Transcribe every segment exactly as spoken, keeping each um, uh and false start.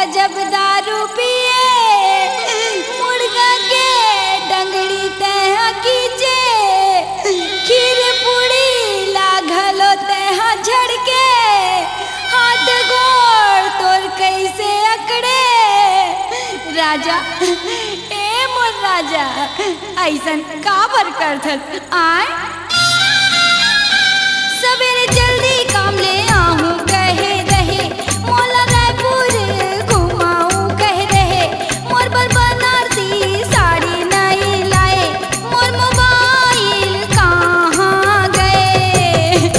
जब दारू पिए, मुर्गा के डंगड़ी तैहा खींचे, खीर पूड़ी ला घलो तैहा झड़के, हाथ गोड़ तोर कैसे अकड़े। राजा, ए मोर राजा, अइसन काबर करथस आय? सवेरे जल्दी काम ले आहूं कहे रहे, मोला रायपुर घुमाऊं कहे रहे, मोर बर बनारसी साड़ी नइ लाए, मोर मोबाइल कहाँ गए?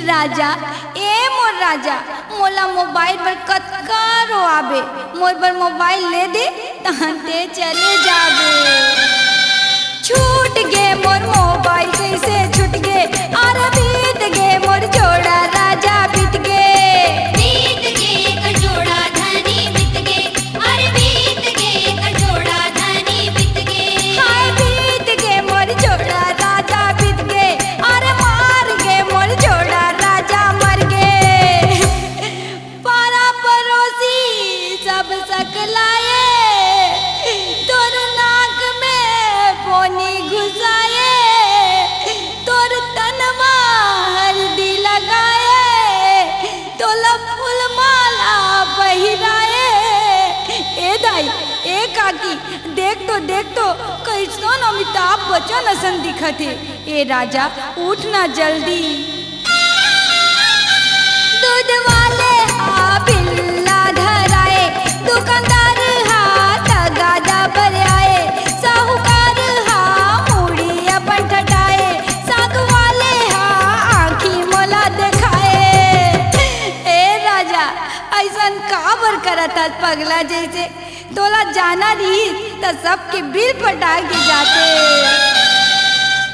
राजा, ए मोर राजा, मोला मोबाइल बर कतका रोआबे, मोर बर मोबाइल ले दे, तहन ते चले जाबे। छूट गे मोर मोबाइल, कैसे छूट गे? अरे बीत गे मोर जोड़ा, राजा बीत गे। बीत गे कर जोड़ा, धनी बीत गे। अरे बीत गे कर जोड़ा, धनी बीत गे। हाय बीत गे मोर जोड़ा, राजा बीत गे। अरे मार गे मोर जोड़ा, राजा मर गे। पारा परोसी सब सकलाए, तोर नाक में पोनी घुसाए, तोर तन मा हल्दी लगाए, तोला फूल माला पहिराए। ए दाई, ए काकी, देख तो, देख तो, कइसन अमिताभ बच्चन असन दिखत हे। ए राजा, उठ ना जल्दी। दूध वाले हा बिल्ला धराए, दुकानदार हा तगादा बर आए, साहूकार हा मुड़ी अपन ठठाए, साग वाले हा आँखी मोला देखाए। ए राजा, अइसन काबर करत हस पगला जइसे? तोला जाना रहिस त सबके बिल पटा के जाते।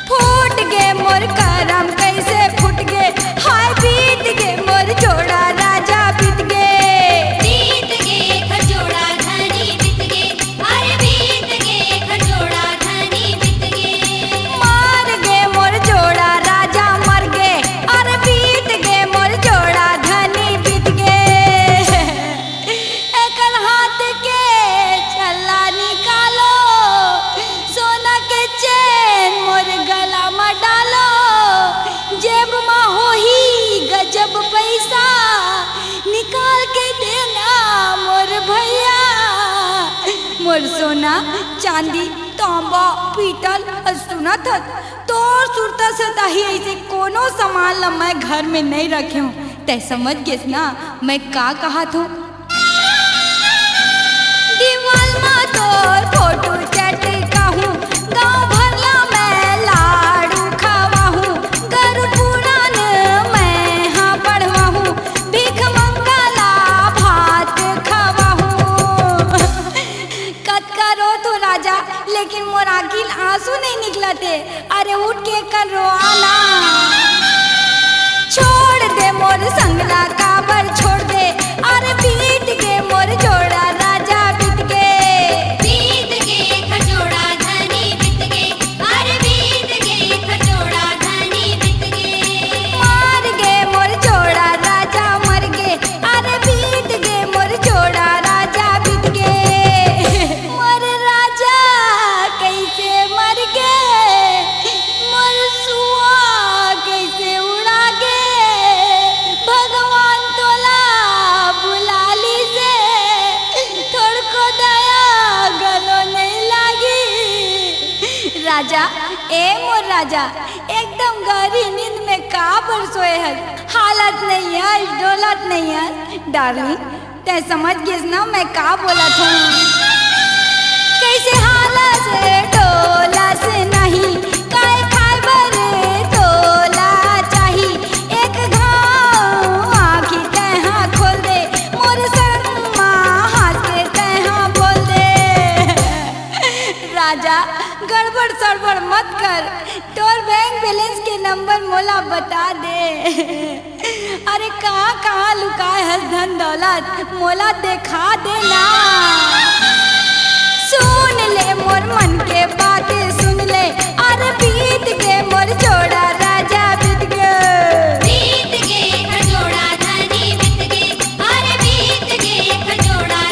फूट गे मोर करम, कइसे फूट गे? हाय बीत गे मोर जोड़ा, राजा बीत गे। बीत गे घर जोड़ा, धनी बीत गे। अरे बीत गे घर जोड़ा, धनी बीत गे। मार गे मोर जोड़ा, राजा मर गे। अरे बीत गे मोर जोड़ा, धनी बीत गे। एकर हाथ के छल्ला निकालो, सोना के चेन मोर गला म डालो, जेब म होही गजब पइसा, निकाल के देना मोर भइया। मोर सोना, चांदी, तांबा, पीतल, सुनत हस, तोर सुरता सताही अइसे कोनो सामान ल मैं घर में नइ रखे हूँ। तैं समझ गेस ना, मैं का कहत हूँ? दीवाल मा तोर फोटो चटकाहूँ, गाँव भर ला मैं लाडू खवाहूँ, गरु पुरान मैं हा पढ़वाहूँ, भीख मंगा ला भात खवाहूँ। कतका रोत हो राजा, लेकिन मोर आँखी ल आंसू नइ निकलत हे। अरे उठ के एकर रोआ ना। छोड़ दे मोर संग ला, काबर छोड़ दे? अरे बीत गे मोर जोड़ा, राजा बीत गे। बीत गे खजोड़ा, धनी बीत गे। अरे बीत गे खजोड़ा, धनी बीत गे। मार गे मोर जोड़ा, राजा मर गे। अरे बीत गे मोर जोड़ा, राजा बीत गे। मोर राजा कइसे मर गे, मोर सुआ कइसे उड़ा गे। भगवान तोला बुला लिसे, थोड़को दया घलो नइ लागी। राजा, ए मोर राजा, एकदम गहरी नींद में काबर सोए हस? हालत नइ हे, डोलत नइ हे। डार्लिंग, तैं समझ गेस ना मैं का बोलत हूँ? कइसे हालस डोलस नहीं, काय खाय बर तोला चाही? एक घाव आँखी तैं हा खोल दे, मोर संग मा हँस के तैं हा बोल दे। राजा, गड़बड़ सड़बड़ मत कर, तोर बैंक बैलेंस के नंबर मोला बता दे। अरे कहाँ कहाँ लुकाए हस धन दौलत, मोला देखा दे ना। सुन ले मोर मन के बात, सुन ले, अरे बीत गे मोर जोड़ा, राजा बीत गे। बीत गे खजोड़ा, धनी बीत गे। अरे बीत गे खजोड़ा,